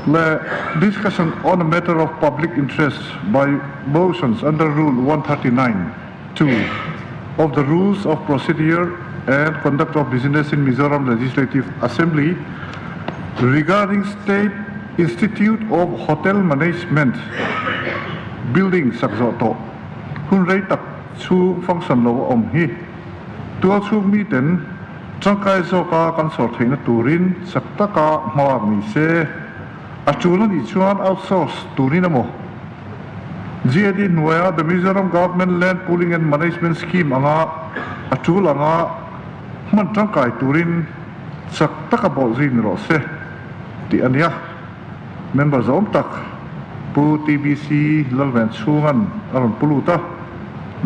Le discussion on a matter of public interest by motions under Rule 139, 2 of the Rules of Procedure and Conduct of Business in Mizoram Legislative Assembly regarding State Institute of Hotel Management building sak zawh tawh hun rei tak chhung function lo a awm hi tualchhung miten Tangkai zawka kan sawr theihna turin chak taka hmalak ni se, a tul a nih chuan outsource turin emaw GAD hnuaia The Mizoram Government Land Pooling and Management Scheme anga a tul anga hman tangkai turin chak taka bawlh zui ni rawh se tih a nia. Member zawm tak Pu TBC Lalvenchhunga'n a rawn pu lut a,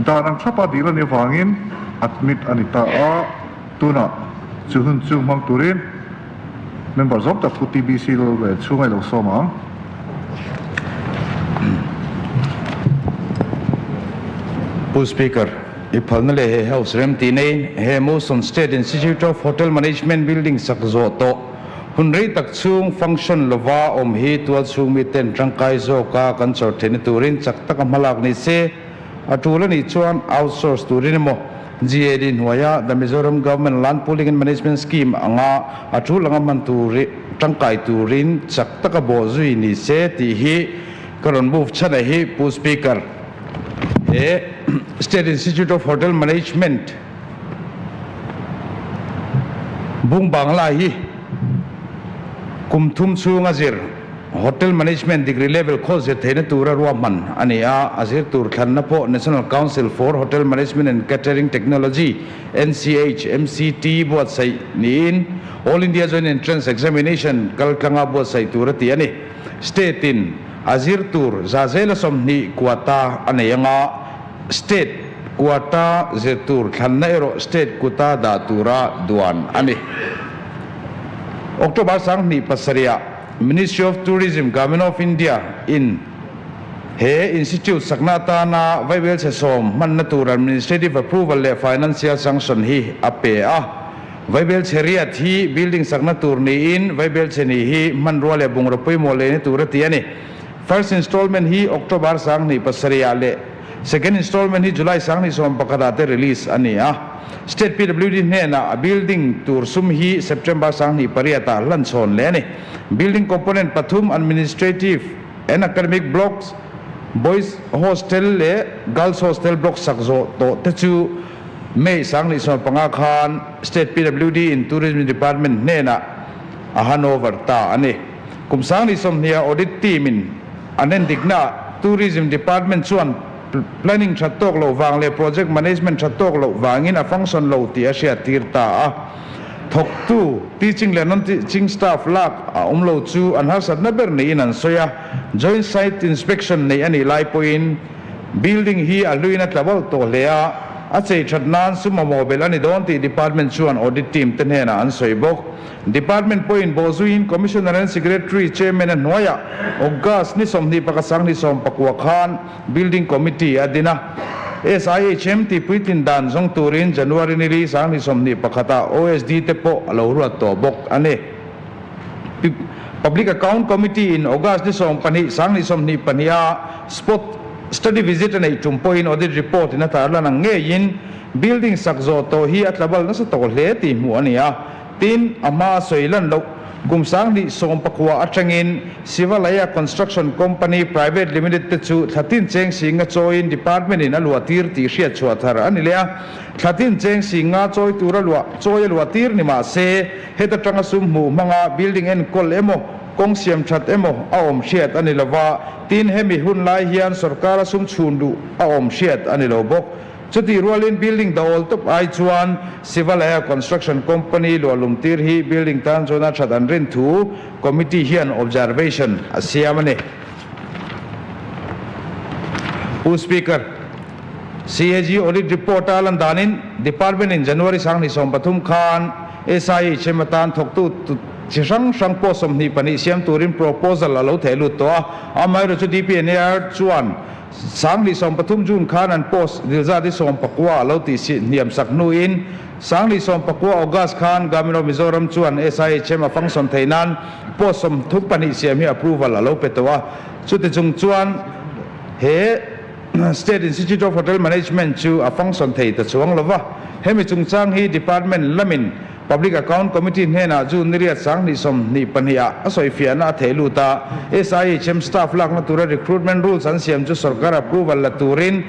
dan ang thlapa dil a nih avangin admit a ni ta a, tunah chu hun chu hmang turin member zawm tak Pu TBC Lalvenchhunga i lo sawm ang. Pu Speaker, i phalna leh he House remti neiin he Motion State Institute of Hotel Management Building sak zawh tawh Hun rei tak chhung function lova awm hi tualchhung miten tangkai zawka kan chawr theihna turin chak taka hmalak ni se, a tul a nih chuan outsource turin emaw GAD hnuaia The Mizoram Government Land Pooling and Management Scheme anga a tul anga hman tur tangkai turin chak taka bawh zui ni se tih hi ka rawn move chhan a hi Pu Speaker. He State Institute of Hotel Management Bung Bangla hi kum thum chhunga zir Hotel Management degree level khawl zir theihna tura ruahman a ni a, a zir tur thlanna pawh National Council for Hotel Management and Catering Technology, NCHMCT, buatsaih niin All India Joint Entrance Examination kaltlanga buatsaih tur a ti a ni. State in a zir tur za zela 20 quota a nei anga, State quota zir tur thlanna erawh state kuta dah tura duan a ni. October 27ah Ministry of Tourism, Government of India in he institute sakna atana vaibel chhe sawm hmanna tur administrative approval leh financial sanction hi a pe a. Vaibel chhe riat hi building sakna tur niin vaibel chhe ni hi hmanrua leh bungraw pawimawh lehna tur a ti a ni. First installment hi October 27ah leh Second installment hi July 21ah te release a ni a. State PWD hnenah a building tur sum hi September 28ah hlan chhawn leh a ni. Building component pathum Administrative and Academic Blocks, Boys Hostel leh Girls Hostel block sak zawh tawh te chu May 25 khan State PWD in Tourism Department hnenah a handover ta a ni. Kum 20 audit team in an endikna Tourism Department chuan planning that tawk loh vang leh project management that tawk loh vangin a function lo tih a hriat tir ta a. Thawktu, teaching leh non-teaching staff lak a awm lo chu an harsatna ber niin an sawi a. Joint site inspection neih a nih lai pawhin building hi a hluin a tla bauh tawh hle a, a chei that nan sum mamawh belh a ni dawn tih department chuan audit team te hnenah an sawi bawk. Department pawhin bawhzuiin Commissioner and Secretary Chairman a hnuaiah August ni 21 29 khan Building Committee a din a. SIHM tih puitlin dan zawng turin January ni li 21 ah OSD te pawh a lo ruat tawh bawk a ni. Public Account Committee in August ni 12 24 ah Spot Study Visit a neih tum pawhin Audit Report in a tarlan ang ngeiin Building sak zawh tawh hi a tlabal nasa tawh hle tih hmuh a ni a. Tin, a hma a sawi lan loh kum 2019 atangin Sivalaya Construction Company Private Limited te chu thlatin cheng singa chawiin department in a luah tir tih hriat chhuah thar a ni leh a. Thlatin cheng singa chawi tura luah chawi a luah tir ni mah se, heta tanga sum hmuh hmanga building enkawl emaw, kawng siam that emaw a awm hriat a ni lo va, tin hemi hun lai hian sorkara sum chhun luh a awm hriat a ni lo bawk. Chutih rualin building dawl tawp ai chuan Sivalaya Construction Company luahlum tir hi building tan chuan a that an rin thu committee hian observation a siam a ni. Pu Speaker, CAG audit report a lan danin Department in January 2023 khan SIHM atan thawktu. chi hrang hrang pawh 22 siam turin proposal a lo theh lut tawh a. Amaherawhchu DPNAR chuan 2013 June khan an post dilzat hi 19 a lo tih hniam sak hnuin 2019 August khan Government of Mizoram chuan SIHM a function theih nan post 32 siam hi approval a lo pe tawh a. Chuti chung chuan he State Institute of Hotel Management chu a function thei ta chuang lo va. Hemi chungchang hi Department lamin Public Account Committee hnenah June ni riat 2022 ah a sawifiahna a theh lut a, SIHM staff lakna tura recruitment rules an siam chu sorkar approval la turin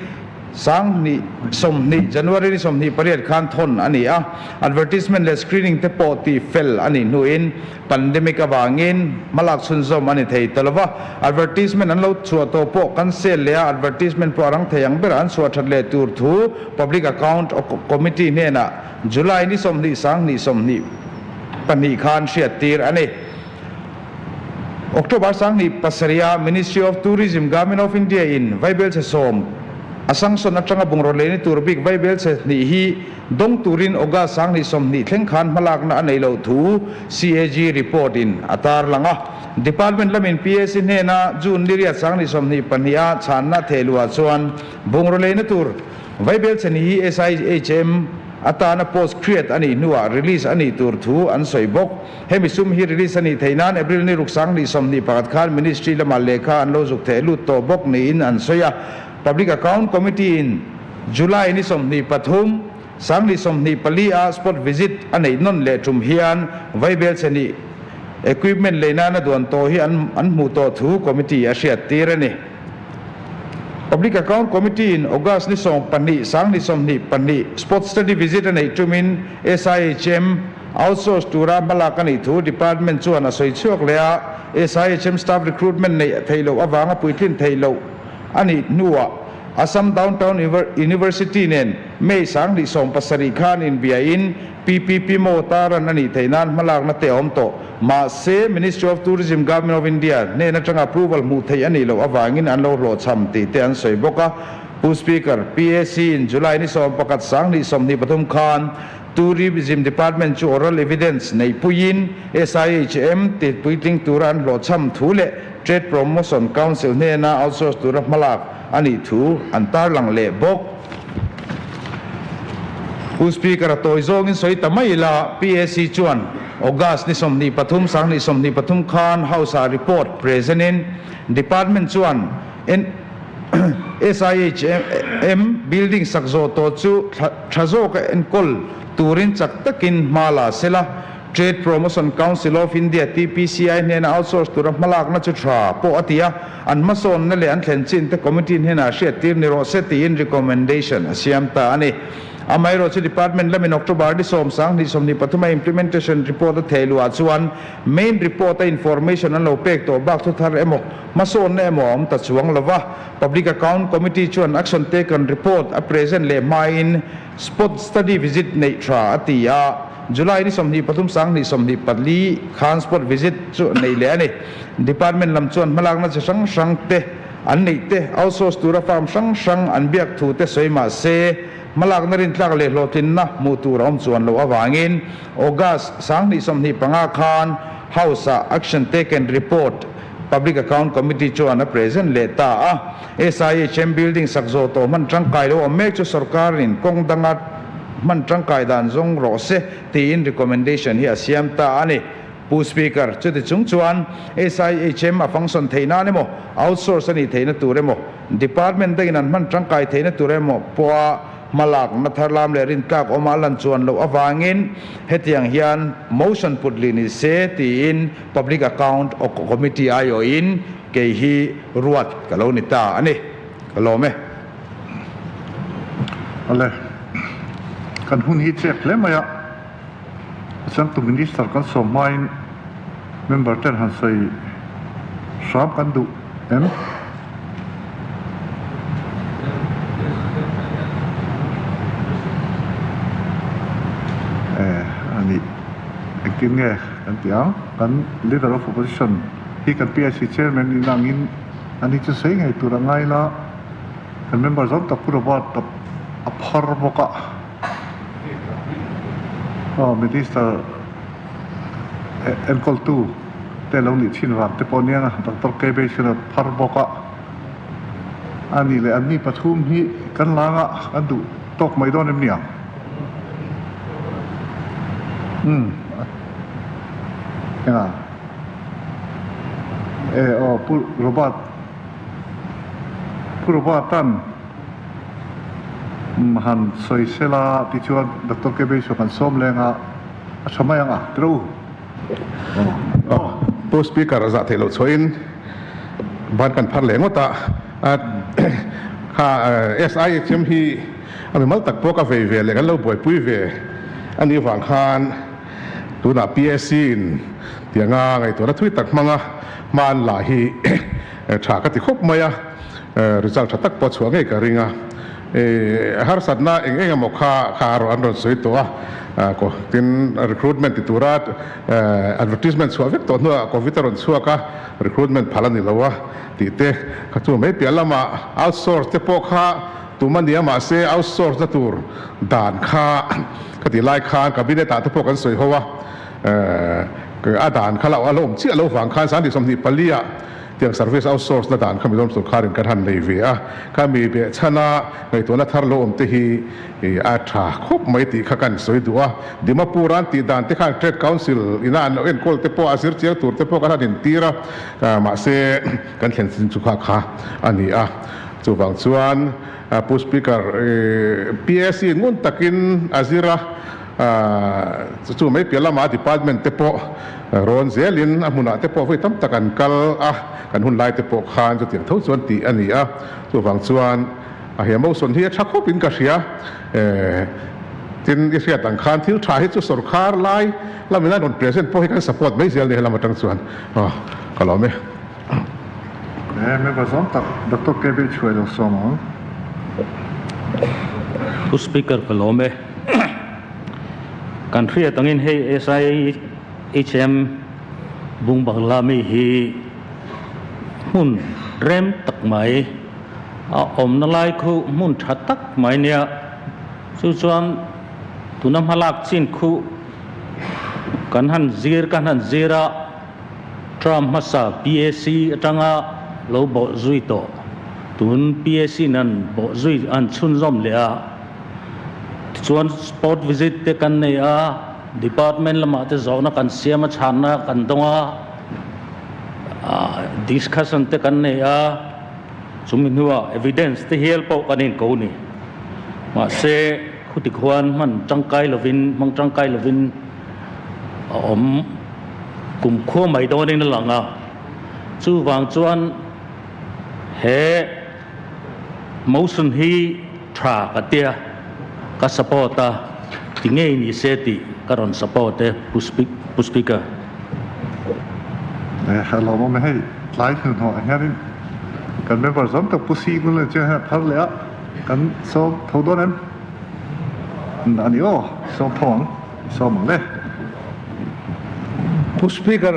2020 January ni 28 khan thawn a ni a, advertisement leh screening te pawh tih fel a nih hnuin pandemic avangin hmalak chhunzawm a ni thei ta lo va, advertisement an lo chhuah tawh pawh cancel leh a advertisement pawh a rang thei ang berah an chhuah that leh tur thu Public Account Committee hnenah July ni 20 2022 khan hriattir a ni. October 27 a Ministry of Tourism, Government of India in vaibelchhe sawm a sanction atanga bungraw lei ni tur bik vaibelchhe hnih hi dawng turin August 2020 thleng khan hmalakna a nei loh thu CAG report in a tarlang a. Department lamin PAC hnena June ni riat 2022 a chhanna thehluah chuan bungraw leina tur Vaibelchhe ni hi SIHM atana post create a nih hnuah release a nih tur thu an sawi bawk. Hemi sum hi release a nih theih nan April ni ruk 2021 khan Ministry lamah lehkha an lo zuk theh lut tawh bawk niin an sawi a. Public Account Committee in July ni 23, 2024 a spot visit a neih nawn leh tum hian Vaibelchhe ni equipment lei nana duan tawh hi an hmuh tawh thu Committee a hriattir a ni. Public Account Committee in August ni 12, 2022 Spot Study Visit a neih tumin SIHM outsource tura hmalak a nih thu Department chuan a sawi chhuak leh a, SIHM staff recruitment neih theih loh avanga puitlin theih loh a nih hnuah Assam Downtown University nen May 2017 khan inbiain PPP mode a ran a nih theih nan hmalakna te a awm tawh. Mahse, Ministry of Tourism, Government of India hnen atanga approval hmuh theih a nih loh avangin an lo hlawhchham tih te an sawi bawk a. Pu Speaker, PAC in July ni 11 2023 khan Tourism Department chu oral evidence neihpuiin SIHM ti puitling tura an hlawhchham thu leh Trade Promotion Council hnena outsource tura hmalak a nih thu an tarlang leh bawk. Pu Speaker, a tawi zawngin sawi ta mai ila, PAC chuan August ni 23, 2023 khan House-ah report present in Department chuan SIHM building sak zawh tawh chu tha zawka enkawl turin chak takin hma la sela, Trade Promotion Council of India, TPCI, hnena outsource tura hmalakna chu tha pawh a ti a, an hmasawnna leh an thlen chin te committee hnenah hriattir ni rawh se tiin recommendation a siam ta a ni. Amaherawhchu Department lamin October ni 10 2023 a implementation report a theh luhah chuan main report a information an lo pek tawh bak thu thar emaw hmasawnna emaw a awm ta chuang lo va, Public Account Committee chuan action taken report a present leh hmain spot study visit neih tha a ti a. July ni 23 2024 khan spot visit chu nei leh a ni. Department lam chuan hmalakna chi hrang hrang te an neih te, outsource tura firm hrang hrang an biak thu te sawi mah se, hmalakna rintlak leh hlawhtlinna hmuh tur a awm chuan loh avangin August 2025 khan House-ah action taken report Public Account Committee chuan a present leh ta a. SIHM building sak zawh tawh hman tangkai lo awm mek chu sorkarin kawng danga hman tangkai dan zawng rawh se tiin recommendation hi a siam ta a ni. Pu Speaker, chuti chung chuan SIHM a function theih nan emaw, outsource a nih theihna tur emaw, department dangin an hman tangkai theihna tur emaw pawha hmalakna tharlam leh rintlak awma a lan chuan loh avangin hetiang hian motion put lih ni se tiin Public Account Committee aiawhin kei hi ruat ka lo ni ta a ni. Ka lawm e. Awle, kan hun hi chek hle mai a, a changtu Minister kan sawm hmain member ten han sawi hram kan duh em? Eh, a nih engtin nge kan tih ang? Kan Leader of Opposition hi kan PIC Chairman nih na angin a ni chu sawi ngei tur a ngai la, kan member zawng tak Pu Robert a phar bawk a. Aw Minister enkawltu te lo nih thin vang te pawh aniang a, Doctor Kebei chuan a phar bawk a. A nih leh anni pathum hi kan langa kan duh tawk mai dawn em ni ang? Umm enga? E aw Pu Robert Pu Robert-a'n han sawi sela tichuan Doctor Kebei chuan kan sawm leng a, a tha mai ang a, tiro. Pu Speaker a zah theih loh chhuahin ban kan phar leh ngawt a, kha SIHM hi a mimal tak pawh ka vei ve leh kan lo buaipui ve a nih vang khan tunah PSC in tianga ngaihtuahna thui tak hmanga hma an la hi tha ka ti khawp mai a, result tha tak pawh chhuah ngei ka ring a. Harsatna eng eng emaw kha kha an rawn sawi tawh a, tin recruitment ti tura advertisement chhuah vek tawh hnuah covid a rawn chhuak a, recruitment phal a ni lo a tih te kha chu mai piah lamah outsource te pawh kha tum a nia mahse outsource na tur dan kha ka tih lai khan cabinet ah te pawh kan sawi ho a, a dan kha a la awm chiah lo vang khan 24 ah Tiang service outsource na dan kha Mizoram sorkarin kan han nei ve a, kha mi behchhana ngaihtuahna thar lo awm te hi a tha khawp mai tih kha kan sawi duh a. Dimapur an tih dan te khan Trade Council ina an lo enkawl te pawh a zir chiang tur te pawh kan han intir a, mahse kan thlen chin chu kha kha a ni a. Chuvang chuan Pu Speaker, PAC ngun takin a zir a, chu mai piah lama department te pawh Rawn zelin a hmunah te pawh vawi tam tak an kal a, kan hun lai te pawh khan chutiang tho chuan tih a ni a, chuvang chuan a he motion hi a tha khawp in ka hria. Tin, i hriat ang khan thil tha hi chu sorkar lai lamin a rawn present pawh hi kan support mai zel ni helam atang chuan ka lawm e. He member zawng tak Doctor KB chhuai lo sawm ang. Pu Speaker ka lawm e. Kan hriat angin hei SIHM bung bangla mi hi hmun rem tak mai a awmna lai khu hmun tha tak mai nia chu chuan tuna hmalak chin khu kan han zir kan han zir a term hmasa PAC atanga lo bawh zui tawh tun PAC in an bawh zui an chhunzawm leh a. Tichuan sport visit te kan nei a, department lamah te zawhna kan siam a, chhanna kan dawng a, discussion te kan nei a, chumi hnuah evidence te hial pawh kan inko ni. Mahse khuti khuan hman tangkai lovin, hmang tangkai lovin a awm kumkhua mai dawnin a lang a. Chuvang chuan he Motion hi tha ka tia, ka support a, ti ngei ni se tih ka rawn support e Pu Speaker. E hello awm e hei tlai hnuhnawh hianin kan member zawng tak Pu Sing leh chiang hian a phar leh a, kan sawm tho dawn em? A ni aw, sawm tho ang, sawm ang le. Pu Speaker,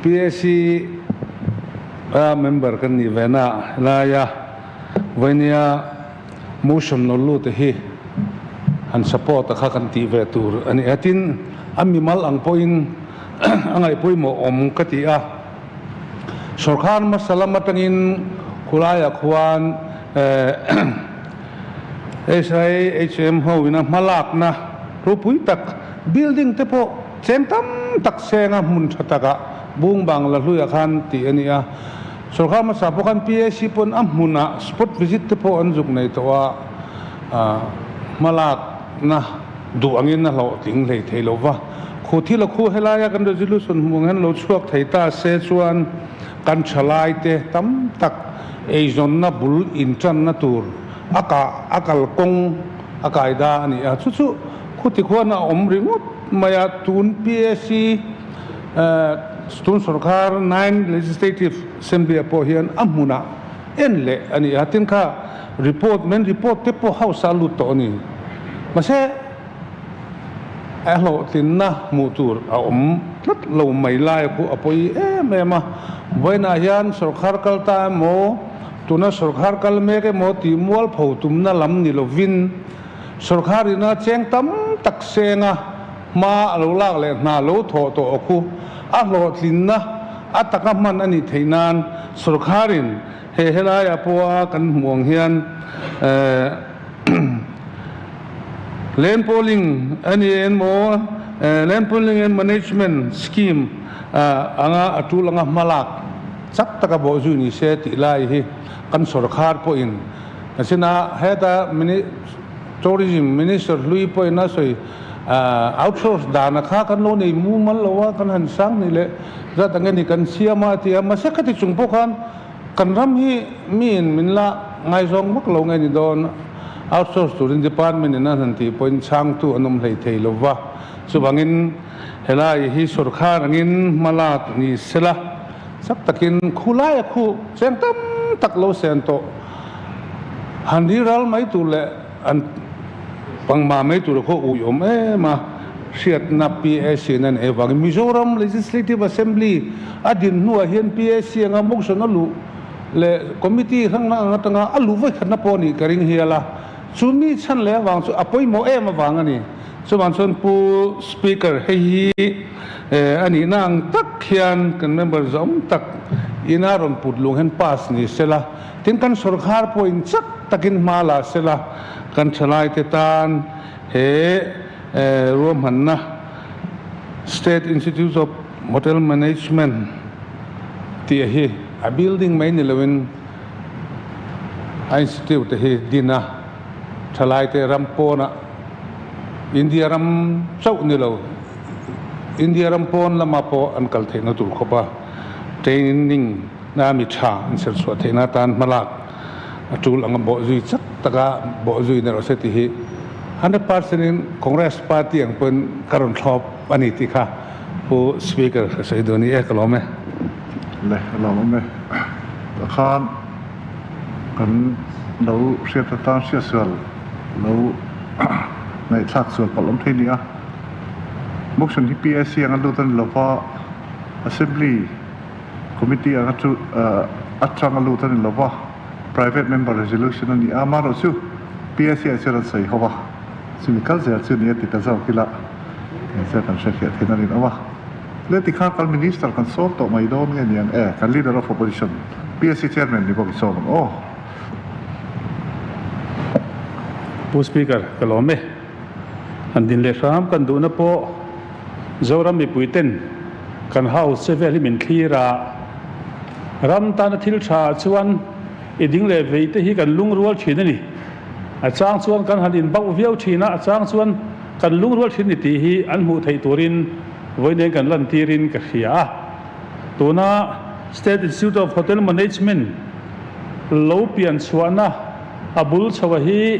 PAC A member kan nih ve na laia vawinia motion lo lut hi han support a kha kan tih ve tur a ni a. Tin, a mimal ang pawhin a ngaih pawimawh awm ka ti a. Sorkar hmasa lam atangin khulaiah khuan SIHM ho ina hmalakna ropui tak building te pawh cheng tam tak senga hmun tha takah Bung Bangla hluiah khan tih a ni a, sorkar hmasa pawh khan PAC pawn a hmunah spot visit te pawh an zuk nei tawh a, hmalakna duh angin a hlawhtling hlei thei lo va. Khu thil a khu helaia kan resolution hmuh ang hian lo chhuak thei ta se chuan kan thalai te tam tak eizawnna bul intanna tur a kah a kalkawng a kaida a ni a, chu chu khuti khuan a awm ringawt mai a, tun PAC Tun sorkar nine Legislative Assembly ah pawh hian a hmunah en leh a ni a, tin kha report men report te pawh house ah a lut tawh a ni. Mahse a hlawhtlinna hmuh tur a awm tlat lo mai lai khu a pawi em em a. Vawiinah hian sorkar kal ta emaw tuna sorkar kal mek emaw tih mualpho tumna lam ni lovin sorkar ina cheng tam tak senga. hma a lo lak leh hna lo thawh tawh khu a hlawhtlinna a taka hman a nih theih nan sorkarin he helaiah pawha kan hmuh ang hian Land Pooling a ni emaw Land Pooling and Management Scheme anga a tul anga hmalak chak taka bawhzui ni se tih lai hi kan sorkar pawhin a sin a. Heta Tourism Minister hlui pawhin a sawi outsource dana kha kan lo nei mumal lo a, kan han sang ni leh zat ang eni kan siam a ti a, mahse khati chung pawh khan kan ram hi miin min la ngaizawng vak lo nge ni dawn, outsource turin department in an han tih pawhin chhangtu an awm hlei thei lo va, chuvangin helai hi sorkar angin hma lak ni sela chak takin khulaia khu cheng tam tak lo sen tawh. Han ri ral mai tur leh an pangma mai tur khaw ui awm em a, hriatna PAC in a nei avangin Mizoram Legislative Assembly a din hnuah hian PAC anga motion a luh leh committee hrang hrang atanga a luh vawikhatna pawh a nih ka ring hial a, chu mi chhan leh avang chu a pawimawh em avang a ni. Chuvang chuan Pu Speaker hei hi a nihna ang tak hian kan member zawm tak ina rawn put lung hian pass ni sela, Tin, kan sorkar pawhin chak takin hma la sela, kan thalaite tan he ruahmanna State Institute of Hotel Management tih hi a building mai ni loin a institute hi din a, thalaite ram pawnah India ram chauh ni lo, India ram pawn lamah pawh an kal theihna tur khawpa training Na mi tha an ser chhuah theihna atan hmalak a tul anga bawhzui chak taka bawhzui na rawh se tih hi 100% in Congress party ang pawhin ka rawn thlawp a ni tih kha Pu Speaker ka sawi duh a ni e, ka lawm e. Le, ka lawm awm e. Tah khan kan lo hriat atan hriatsual lo ngaihthlak sual palh awm thei nia. Motion hi PAC anga lut a ni lova, Assembly Committee anga chu atanga lut a ni lova, Private Member Resolution a ni a, amaherawhchu PAC ah chuan an sawi ho a, chumi kal zel chu ni a ti ta zawk ila eng chiah kan hrefiah theih na rinawm a. Le tikhan kan Minister kan sawm tawh mai dawn nge niang e, kan Leader of Opposition PAC Chairman ni bawk i sawm ang aw. Pu Speaker, ka lawm e. Han din leh hram kan duhna pawh Zoram mipui ten kan house che vel hi min thlir a, ram tana thil tha ah chuan i ding leh vei te hi kan lungrual thin a ni. A chang chuan kan han inbauh viau thin a, a chang chuan kan lungrual thin ni tih hi an hmuh theih turin vawiin kan lantirin ka hria a. Tuna State Institute of Hotel Management lo pian chhuahna a bul chhoa hi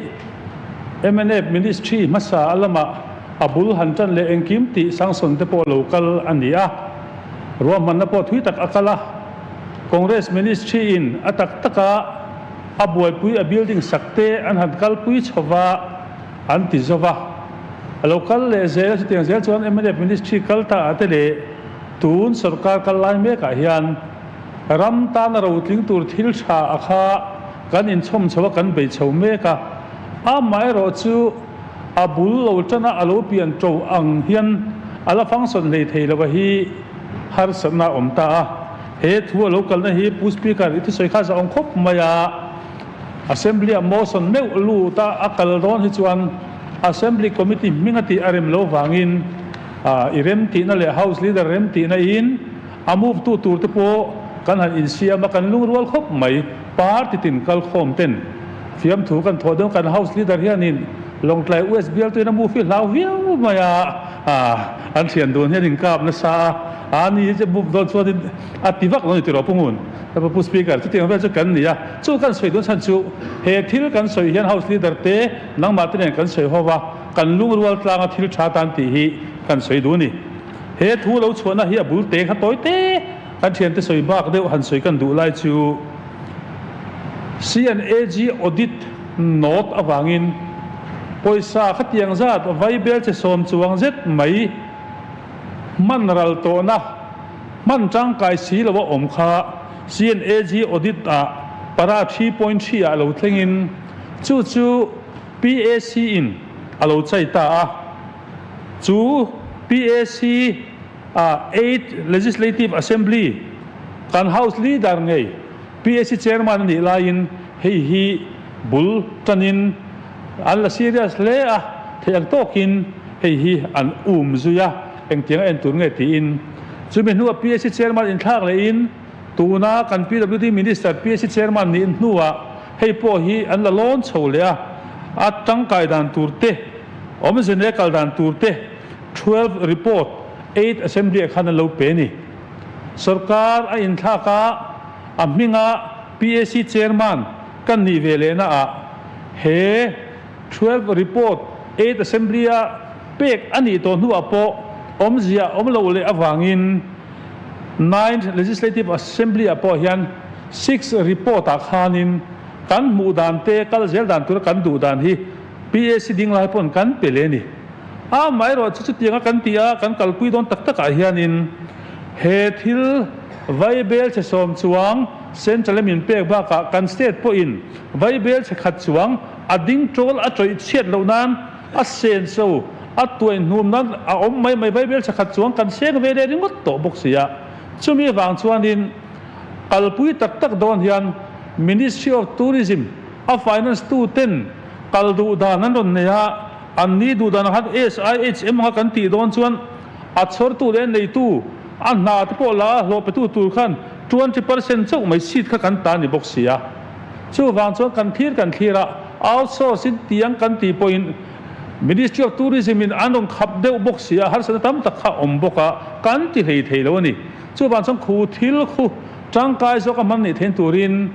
mnf Ministry hmasa a lamah A bul han tan leh engkim tih sanction te pawh lo kal a ni a, ruahmanna pawh thui tak a kal a. Congress Ministry in a tak taka a buaipui a building sak te an han kalpui chho va, an ti zo va. A lo kal leh zel a, chutiang zel chuan mnf Ministry kal ta ah te leh tun sorkar kal lai mek ah hian ram tana rotling tur thil tha a kha kan inchhawm chho a, kan bei chho mek a. Amaherawh chu. A bul lo tana a lo pian to ang hian a la function hlei thei lo a hi harsatna a awm ta a. He thu a lo kalna hi Pu Speaker i thusawi kha za awm khawp mai a. Assembly a motion meuh lut a a kal dawn hi chuan Assembly Committee hming a tih a rem lo vangin i rem tihna leh House Leader rem tihna in a move tu tur te pawh kan han insiam a kan lungrual khawp mai. Party tin kalkhawm ten Fiamthu kan thawh deuh kan House Leader hianin Lawngtlai US bialtuin a move hi hlau viau mai a, an thian dun hian inkap nasa a, a ni hi chu move dawn chuanin a ti vak lo a ni tiraw Pu Ngun? Pu Speaker, chutiang vel chu kan ni a, chu kan sawi dun chhan chu he thil kan sawi hian House Leader te nangmah te nen kan sawi ho va, kan lungrual tlanga thil tha tan tih hi kan sawi duh a ni. He thu lo chhuahna hi a bul te kha tawi te kan thiante sawi bak deuh han sawi kan duh lai chu, CNAG audit note avangin pawisa khatiang zat vaibel che sawm chuang zet mai hman ral tawhna hman tangkai si lo a awm kha CNAG audit ah para 3.3 ah lo thlengin chu chu PAC in a lo chai ta a. Chu. PAC ah Eighth Legislative Assembly kan House Leader ngei PAC Chairman a nih laiin hei hi bul tanin an la serious hle a, theih ang tawkin hei hi an um zui a, engtiang a en tur nge tiin. Chumi hnuah PAC Chairman inthlak lehin tuna kan PWD Minister PAC Chairman nih hnuah hei pawh hi an la lawn chho leh a, a tangkai dan tur te, awmze nei a kal dan tur te 12 report Eighth Assembly ah khan an lo pe a ni. Sorkar a inthlak a, a hminga PAC Chairman kan nih ve lehna ah he 12 report Eighth Assembly a pek a nih tawh hnuah pawh awmzia awm lo leh avangin Ninth Legislative Assembly ah pawh hian Sixth report ah khanin kan hmuh dan te kal zel dan tura kan duh dan hi PAC ding lai pawn kan pe leh a ni. Amaherawh chu chutianga kan tih a, kan kalpui dawn tak takah hianin he thil Vaibel chhe sawm chuang Central in min pek bakah kan state pawhin Vaibel chhe khat chuang a ding tawl a tawih chhiat loh nan a sen so a tuai hnum nan a awm mai mai Vaibel chhe khat chuang kan seng ve leh ringawt tawh bawk si a. Chumi vang chuanin kalpui tak tak dawn hian Ministry of Tourism a finance tu ten kal duh dan an rawn nei a, an ni duh dan ang khan SIHM anga kan tih dawn chuan a chhawrtu leh a neitu a hna te pawh la a hlawh petu tur khan 20% chauh mai seat kha kan ta a ni bawk si a. Chuvang chuan kan thlir kan thlir a, outsource in tiang kan tih pawhin Ministry of Tourism in an rawn khap deuh bawk si a, harsatna tam tak kha a awm bawk a, kan ti hlei thei lo a ni. Chuvang chuan khu thil khu tangkai zawk a hman nih thein turin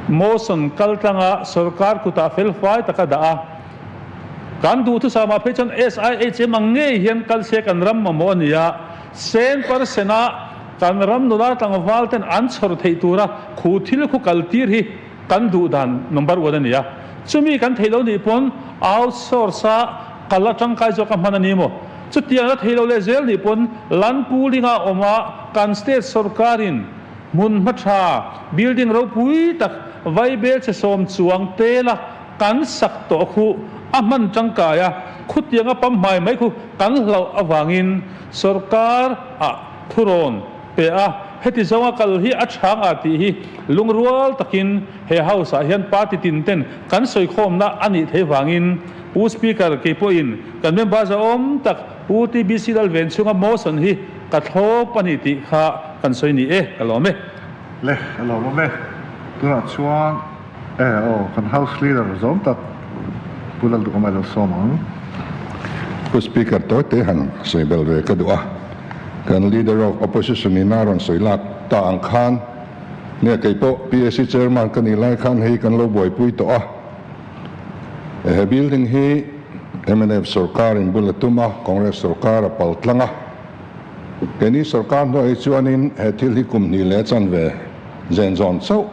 Motion kal tlanga sorkar kutah felfai taka dah a, kan duhthusam ah phei chuan SIHM ang ngei hian kal se kan ram mamawh a ni a, sen percent ah kan ram nula tlangval ten an chhawr theih tura khu thil khu kal tir hi kan duh dan number one a ni a, chumi kan theih lo nih pawn outsource a kal a tangkai zawk a hman a ni maw? Chutiang la theih lo leh zel nih pawn Lanpuling ah awm a kan state sorkar in Hmun hma tha, building ropui tak vaibel chhe sawm chuang tela kan sak tawh khu a hman tangkai a, khutianga pamhmai mai khu kan hlauh avangin sorkar ah thurawn pe a, heti zawnga kal hi a chhang a tih hi lungrual takin he house ah hian party tin ten kan sawikhawmna a nih theih vangin Pu Speaker kei pawhin kan member zahawm tak Pu TBC Lalvenchhunga motion hi Ka thlawp a ni tih kha kan sawi ni e, ka lawm e. Le, ka lawm awm e. Tunah chuan e aw, kan House Leader zawm tak Pu Lalduhawma lo sawm ang. Pu Speaker tawite han sawi bel ve ka duh a, kan Leader of Opposition in a rawn sawi lak ta ang khan nge kei pawh PAC Chairman ka nih lai khan hei kan lo buaipui tawh a, he building hi mnf sorkar in bul a tum a, Congress sorkar a pal tlang a. Keini sorkar hnuai hi chuanin he thil hi kum hnih leh chanve zen zawn chauh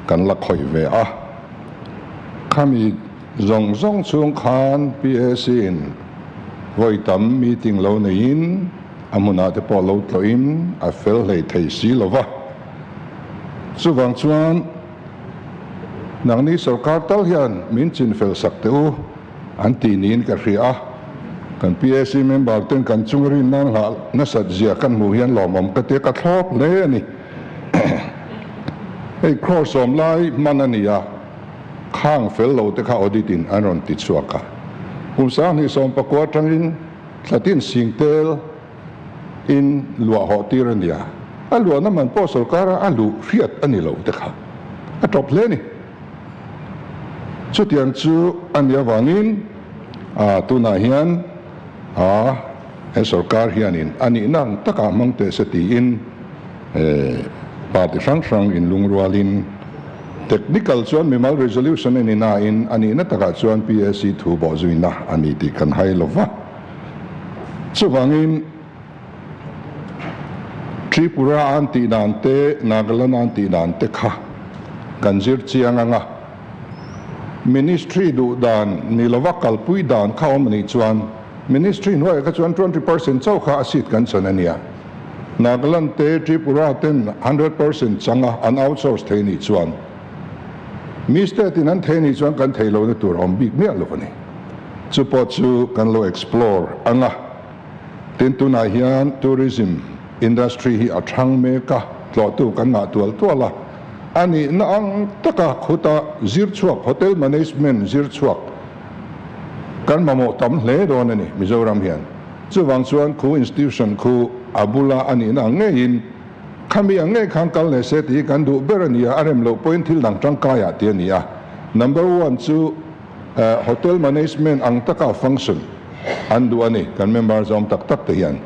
kan la khawih ve a. Khami zawng zawng chhung khan PAC in vawi tam meeting lo neiin a hmunah te pawh lo tlawhin a fel hlei thei si lo va. Chuvang chuan nangni sorkar tal hian min chinfel sak teh u. An tih niin ka hria a, kan PAC member ten kan chung rin nan hlah nasat zia kan hmuh hian lawmawm ka tia ka thlawp hle a ni. Hei crore sawm lai hman a ni a, khang fel lo te kha audit in an rawn ti chhuak a. Kum 2019 atangin thlatin singtel in luah hawh tir a ni a, a luahna man pawh sorkara a luh hriat a ni lo te kha a tawp hle a ni. Chutiang chu a nih avangin tunah hian he sorkar hianin a nihna ang takah hmang teh se tiin party hrang hrang inlungrualin technical chuan mimal resolution a ni nain a nihna takah chuan PAC thu bawhzuina a ni tih kan hai lo va. Chuvangin Tripura an tih dan te, Nagaland an tih dan te kha kan zir chiang ang a. Ministry duh dan ni lova kalpui dan kha awm anih chuan Ministry hnuaiah kha chuan 20% chauh kha a seat kan chan a nia. Nagaland te, Tripura ten 100% chang a an outsource thei anih chuan mi state in an thei anih chuan kan thei lohna tur a awm bik miah lo a ni. Chu pawh chu kan lo explore ang a. Tin, tunah hian tourism industry hi a thang mek a, tlawhtu kan ngah tual tual a. A nihna ang taka khuta zir chhuak, hotel management zir chhuak kan mamawh tam hle dawn a ni Mizoram hian. Chuvang chuan khu institution khu a bula a nihna ang ngeiin khami ang ngei khan kal leh se tih hi kan duh ber a ni a, a rem loh pawhin thil dang tangkaiah tih a ni a. Number one chu hotel management ang taka function an duh a ni, kan member zawm tak tak te hian.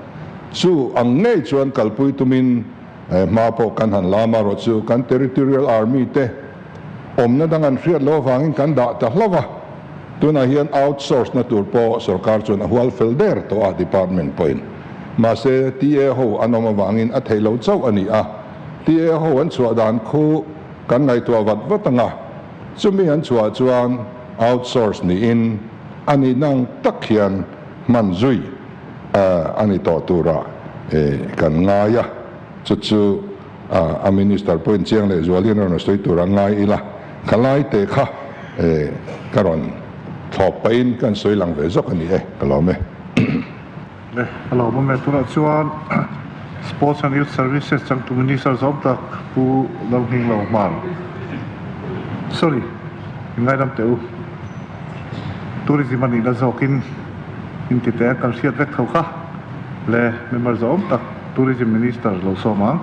Chu ang ngei chuan kalpui tumin hma pawh kan han la amarawh chu kan territorial army te awmna dang an hriat loh avangin kan dah ta hlauh a. Tunah hian outsource na tur pawh sorkar chuan a hual fel der tawh a department pawhin. Mahse TA ho an awm avangin a theih loh chauh a ni a. TA ho an chhuah dan khu kan ngaihtuah vat vat ang a, chumi an chhuah chuan outsource niin a nihna ang tak hian hman zui a ni tawh turah kan ngai a. Chu chu a minister pawhin chiang leh zualin a rawn sawi tur a ngai ila, ka lai te kha ka rawn thlawp pahin kan sawi lang ve zawk a ni e, ka lawm e. Le, a lo awm e. Tunah chuan Sports and Youth Services changtu Minister zawm tak Pu Lalhminglo Hmar, sorry, in ngaidam teh u, Tourism a nihna zawkin in ti teh a, kan hriat vek tho kha. Le, member zawm tak Tourism Minister lo sawm ang.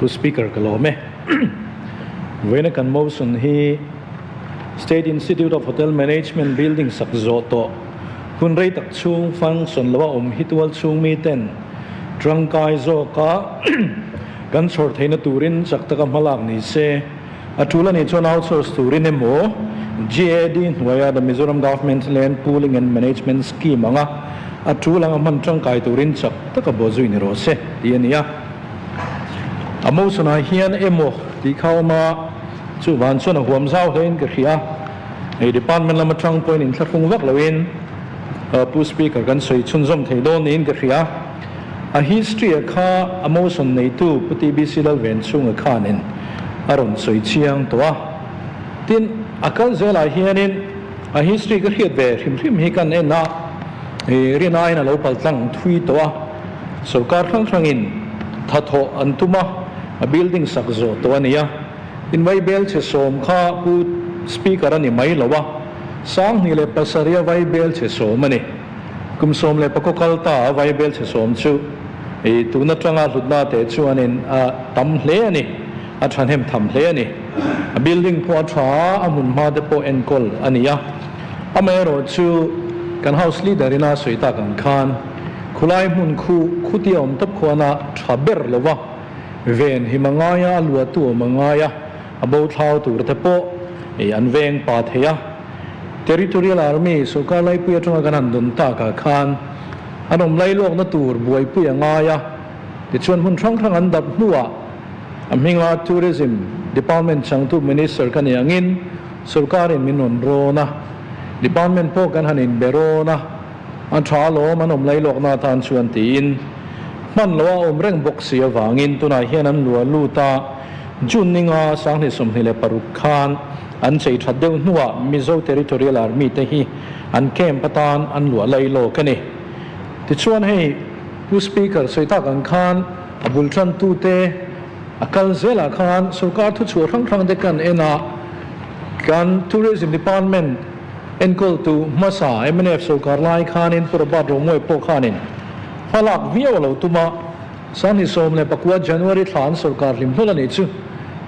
Pu Speaker ka lawm e. Vawiina kan motion hi State Institute of Hotel Management building sak zawh tawh hun rei tak chhung function lo a awm hi tual chhung mi ten tangkai zawka kan chhawr theihna turin chak taka hmalak ni se. A tul a nih chuan outsource turin emaw GAD hnuaia The Mizoram Government Land Pooling and Management Scheme anga a tul anga hman tangkai turin chak taka bawhzui ni rawh se tih a ni a. A motion-ah hian emaw tih kha a awm a, chuvan chuan a huam zau hlein ka hria. Hei department lama tang pawhin inthlahrung vak loin Pu Speaker kan sawi chhunzawm thei dawn niin ka hria. A history-a kha a motion neitu Pu TBC Lalvenchhunga khanin a rawn sawi chiang tawh a. Tin, a kal zelah hianin a history ka hriat ve hrim hrim hi kan en a, rinaiin a lo pal tlang thui tawh a. Sorkar hrang hrangin thathawh an tum a, a building sak zawh tawh a ni a. Tin, Vaibel chhe sawm kha Pu Speaker a ni mai lo a, 2007 a Vaibel chhe sawm a ni. Kum 14 kal ta a Vaibel chhe sawm chu i tun atanga hlutna te chuanin a tam hle a ni, a thahnem tham hle a ni. A building pawh a tha a, a hmun hma te pawh enkawl a ni a. Amaherawh chu kan House Leader ina sawi tak ang khan khulai hmun khu khuti a awm tawp khuan a tha ber lo va, ven him a ngai a, a luahtu awm a ngai a, a bo thlau tur te pawh i an veng pa thei a. Territorial Army sorkar laipui atanga kan han dawn takah khan an awm lailawkna tur buaipui a ngai a, tichuan hmun hrang hrang an dap hnuah a hminga Tourism Department changtu Minister ka ni angin sorkarin min rawn rawn a, Department pawh kan han inbe rawn a, a tha alawm an awm lailawkna atan chuan tiin hman loha awm reng bawk si avangin tunah hian an luah lut a, June ninga 2026 khan An chei that deuh hnuah Mizo Territorial Army te hi an camp atan an luah lai lawk a ni. Tichuan hei Pu Speaker sawi tak ang khan a bul tantute a kal zelah khan sorkar thuchhuah hrang hrang te kan en a, kan Tourism Department enkawltu hmasa mnf sorkar lai khanin Pu Robert Romuai pawh khanin hmalak viau a lo tum a, 2019 January thla an sorkar hlim hlawl a nih chu.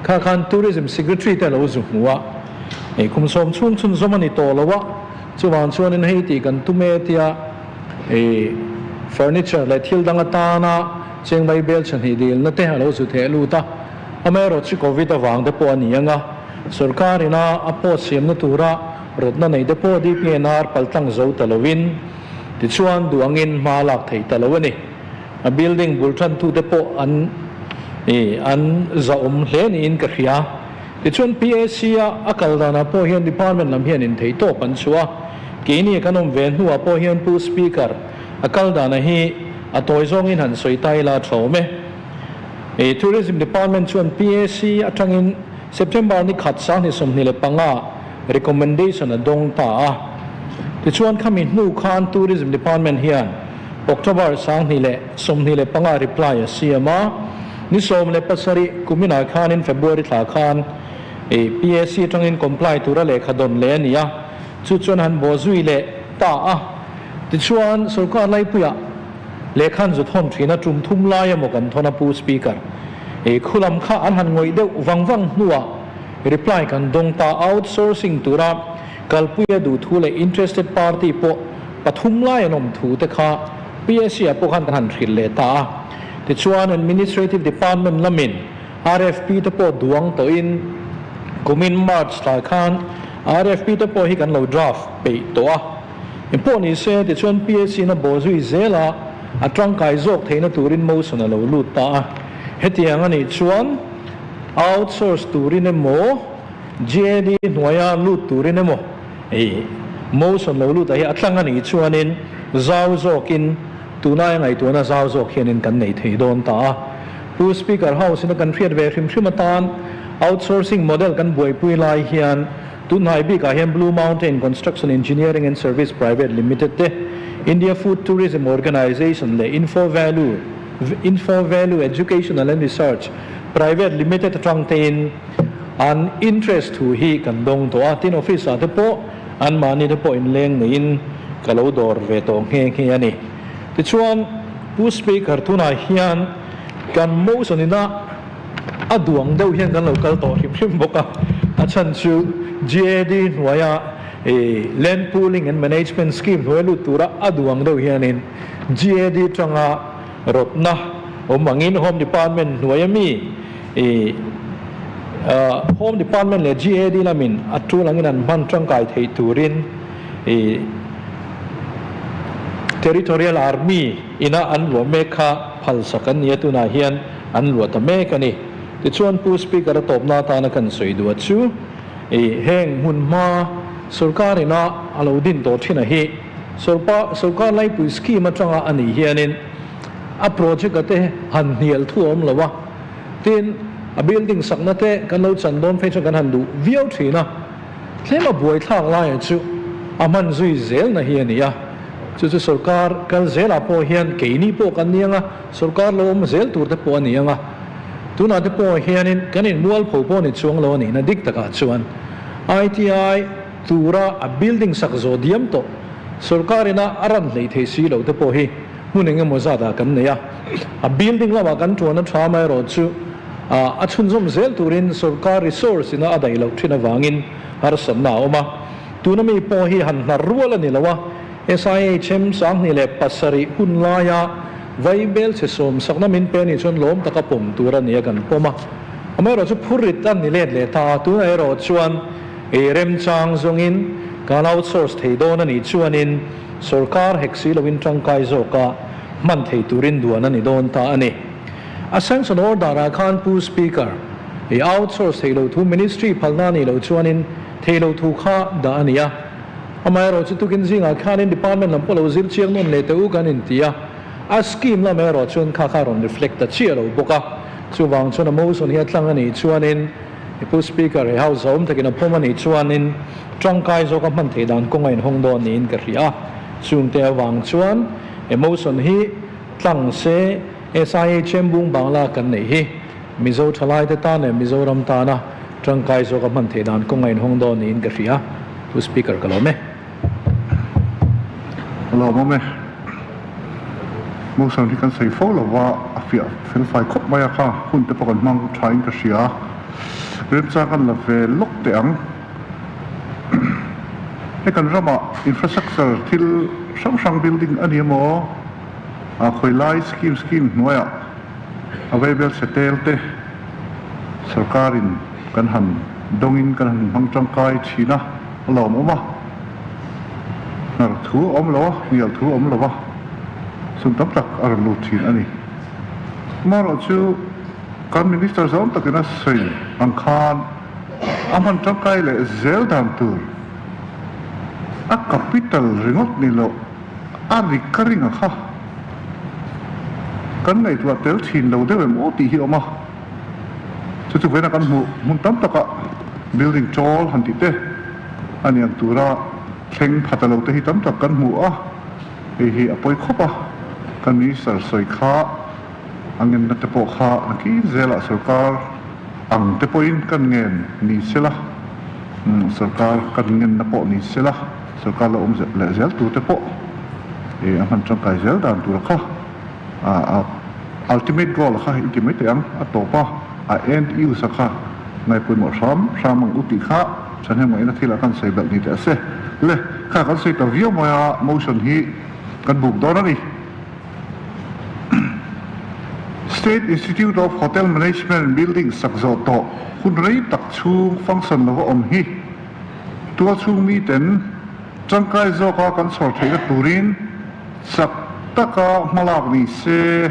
Kha khan Tourism Secretary te a lo zu hmu a, hei kum sawm chhung chhunzawm a ni tawh lo a, chuvang chuanin hei tih kan tum e tia hei furniture leh thil dang atana cheng mai bel chhahnih dilna te a lo zu theh lut a, amaherawh chu Covid avang te pawh a ni ang a, sorkar ina a post siamna tura rawtna nei te pawh DPNR paltlang zo ta loin tichuan duh angin hma lak theih ta lo a ni. A building bul tantute pawh an ih an zahawm hle niin ka hria. Tichuan PAC a a kal danah pawh hian department lam hian intheih tawp an chhuah a, keini kan awm ve hnuah pawh hian Pu Speaker a kal dana hi a tawi zawngin han sawi ta ila a tha awm e. Ih Tourism Department chuan PAC atangin September ni khat 2025. Recommendation a dawng ta a. Tichuan khami hnu khan Tourism Department hian October 2025 reply a siam a, ni 17 kuminah khanin February thla khan PAC atangin comply tura lehkha dawn leh a ni a, chu chuan han bawhzui leh ta a. Tichuan sorkar laipuiah lehkhan zu thawn thin a, tum thum lai emaw kan thawn a Pu Speaker. Khulam kha an han ngawih deuh vang vang hnuah reply kan dawng ta, outsourcing tura kalpuia duh thu leh interested party pawh pathum lai an awm thu te kha PAC ah pawh khan kan han hrilh leh ta a. Tichuan Administrative Department lamin RFP te pawh duang tawhin kumin March thla khan RFP te pawh hi kan lo draft peih tawh a. Engpawh ni se tichuan PAC in a bawhzui zel a, a tangkai zawk theihna turin motion a lo lut ta a. Hetiang a nih chuan outsource turin emaw, GAD hnuaia lut turin emaw ei motion lo lut ah hi a tlang a nih chuanin zau zawkin tunai ngaihtuahna zau zawk hianin kan nei thei dawn ta a. Pu Speaker House ina kan hriat ve hrim hrim atan outsourcing model kan buaipui lai hian tunhnai bikah hian Blue Mountain Construction Engineering and Service Private Limited te, India Food Tourism Organisation leh Info Value Info Value Educational and Research Private Limited atang tein an interest thu hi kan dawng tawh a, tin office ah te pawh anmahni te pawh inleng neiin ka lo dawr ve tawh nghe nghe a ni. Tichuan Pu Speaker tunah hian kan motion ina a duang deuh hian kan lo kal tawh hrim hrim bawk a, a chhan chu GAD hnuaia Land Pooling and Management Scheme hnuai lut tura a duang deuh hianin GAD tanga rawtna awm angin Home Department hnuaia mi Home Department leh GAD lamin a tul angin an hman tangkai theih turin Territorial Army ina an luah mek kha phalsak an ni a, tunah hian an luah ta mek a ni. Tichuan Pu Speaker a tawpna atana kan sawi duh a chu heng hmunhma sorkar ina a lo din tawh thin a hi Sorkar laipui scheme atanga a nih hianin a project a te han hnial thu a awm lo a, tin a building sakna te kan lo chan dawn phei chuan kan han duh viau thin a, tlem a buaithlak laia chu a hman zui zelna hi a ni a, chu chu sorkar kal zelah pawh hian keini pawh kan ni ang a, sorkar lo awm zel tur te pawh a ni ang a, tunah te pawh hianin kan inmualpho pawh ni chuang lo a nihna dik takah chuan ITI tura a building sak zawh diam tawh sorkar ina a ran hleih thei si lo te pawh hi hmun eng emaw zat ah kan nei a, a building lamah kan tuan a tha amaherawh chu a chhunzawm zel turin sorkar resource ina a daih loh thin avangin harsatna a awm a, tuna mi pawh hi han hnar rual a ni lo a, SIHM 2007 hun laia vaibel chhe sawmsakna min pe anih chuan lawm taka pawm tur a ni a kan pawm a, amaherawh chu phurrit a ni let leh ta a, tunah erawh chuan Ei remchang zawngin kan outsource thei dawn a nih chuanin sorkar hek si loin tangkai zawka hman thei turin duan a ni dawn ta a ni. A sanction order ah khan Pu Speaker, ei outsource thei lo thu Ministry phalna a nih loh chuanin thei lo thu kha dah a ni a. Amaherawh chu tukin zingah khanin department lam pawh lo zir chiang nawn leh teh u kan inti a, a scheme lam erawh chuan kha kha rawn reflect ta chiah lo bawk a. Chuvang chuan a motion hi a tlang a nih chuanin, Pu Speaker, he House a awm takin a pawm a nih chuanin tangkai zawka hman theih dan kawng a inhawng dawn niin ka hria a. Chungte avang chuan he motion hi tlang se SIHM bung bangla kan neih hi Mizo thalaite tan leh Mizoram tana tangkai zawka hman theih dan kawng a inhawng dawn niin ka hria. Pu Speaker, ka lawm e. A lawmawm e. Motion hi kan sawi fo lo va, a fiah fel fai khawp mai a kha, hun te pawh kan hmang tha in ka hria. Remchang kan la ve lawk teh ang. Hei kan ramah infrastructure thil hrang hrang building a ni emaw, a khawi lai scheme scheme hnuaiah available setel te sarkarin kan han dawngin kan han hmang tangkai thin a. A lawmawm a, hnar thu a awm lo a, hnial thu a awm lo a, sum tam tak a rawn lut thin a ni. Amaherawh chu kan Minister zawng takin a sawi ang khan a hman tangkai leh zel dan tur a capital ringawt ni loh a recurring a kha kan ngaihtuah tel thin lo deuh em aw tih hi a awm a. Chu chu vawiin a kan hmuh hmun tam takah building chawl han tih te. A niang tura thleng pha ta lo te hi tam tak kan hmu a, hei hi a pawi khawp a, kan Minister sawi kha a ngenna te pawh kha nakin zelah sorkar ang te pawhin kan ngen ni sela, sorkar kan ngenna pawh ni sela, sorkar la awm leh zel tur te pawh a hman tangkai zel dan tur kha a ultimate goal kha i ti mai teh ang, a tawp a, a end use a kha ngaihpawimawh hram hram ang u tih kha thahnemngaihna thil ah kan sawi belh ni teh a se. Le, kha kan sawi ta viau mai a, motion hi kan buk dawn a ni. State Institute of Hotel Management building sak zawh tawh hun rei tak chhung function lova awm hi tual chhung miten tangkai zawka kan chhawr theihna turin chak taka hmalak ni se.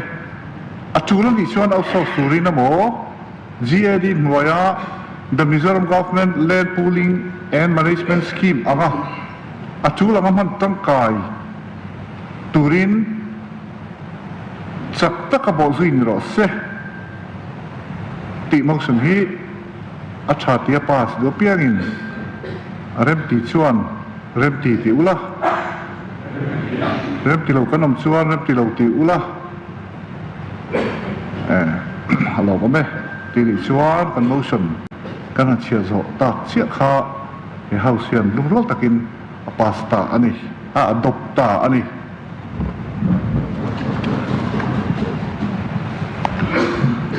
A tul a nih chuan outsource turin emaw GAD hnuaia The Mizoram Government Land Pooling and Management Scheme anga a tul anga hman tangkai turin chak taka bawhzui ni rawh se tih motion hi a tha tia pass duh apiangin a remti chuan remti tih ula, remti lo kan awm chuan remti lo tih ula. A lo awm e tih nih chuan kan motion kan han chhiah zawh tak chiah kha he house hian lungrual takin a pass ta a ni, a adopt ta a ni.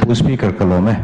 Pu Speaker ka lawm e.